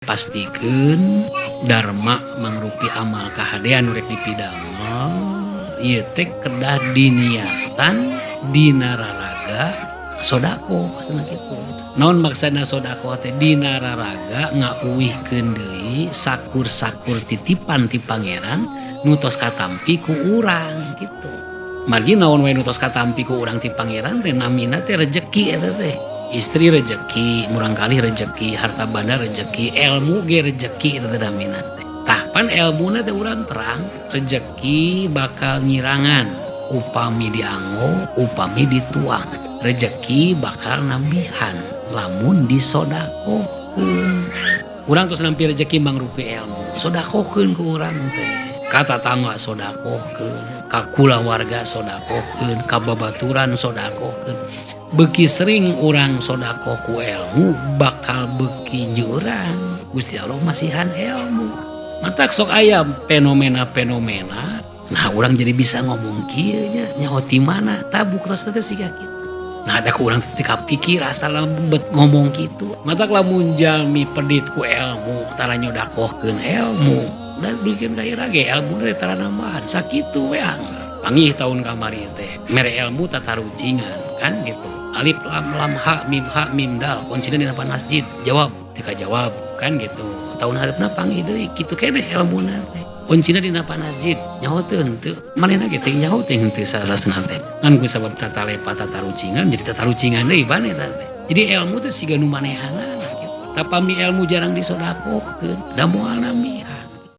Pastikeun dharma mangrupi amal kahadean nu rek dipidamel ieu teh kedah diniatan dina raraga sodakoh, maksudna kitu. Naon maksudna sodakoh teh? Dina raraga ngauwihkeun deui sakur-sakur titipan ti Pangeran nu tos katampi ku urang kitu. Margi naon wae nu tos katampi ku urang ti Pangeran teh namina teh rejeki eta teh. Istri rejeki, murangkalih rejeki, harta banda rejeki, ilmu ge rejeki eta teh namina teh. Tah, pan elmuna teh urang terang, rejeki bakal ngirangan upami dianggo, upami dituang. Rejeki bakal nambihan lamun disodakohkeun. Urang tos nampi rejeki mangrupi ilmu, sodakohkeun ku urang teh. Ka tatangga sodakohkeun, ka kulawarga sodakohkeun, ka babaturan sodakohkeun. Beuki sering urang sodakoh ku ilmu, bakal beuki nyeuran Gusti Allah masihan ilmu. Matak sok aya fenomena-fenomena, nah, urang jadi bisa ngomong kieu nya, nyaho ti mana tah buktos teh siga kitu. Nah, ada ku urang teh kapikir asal bet ngomong kitu. Matak lamun jalmi pedit ku ilmu, tara nyodakohkeun ilmu, da bikin ka ira ge ilmu teh tara nambahan sakitu we. Panggih tahun kamari teh mere ilmu tatarucingan kan gitu. Alif lam lam ha mim ha mim dal, kuncina dina masjid, jawab tika jawab kan gitu. Tahun hareupna panggih deui kitu keneh ilmuna teh, kuncina dina masjid, nyaho teu henteu manehna ge teh, nyaho teh henteu sarasna teh. Ngan ku sabab tatalepa tatarucingan, jadi tatarucingan deui ban eta teh. Jadi ilmu teh siga nu manehanana gitu. Tapami ilmu jarang disodakohkeun, da moal nambihan.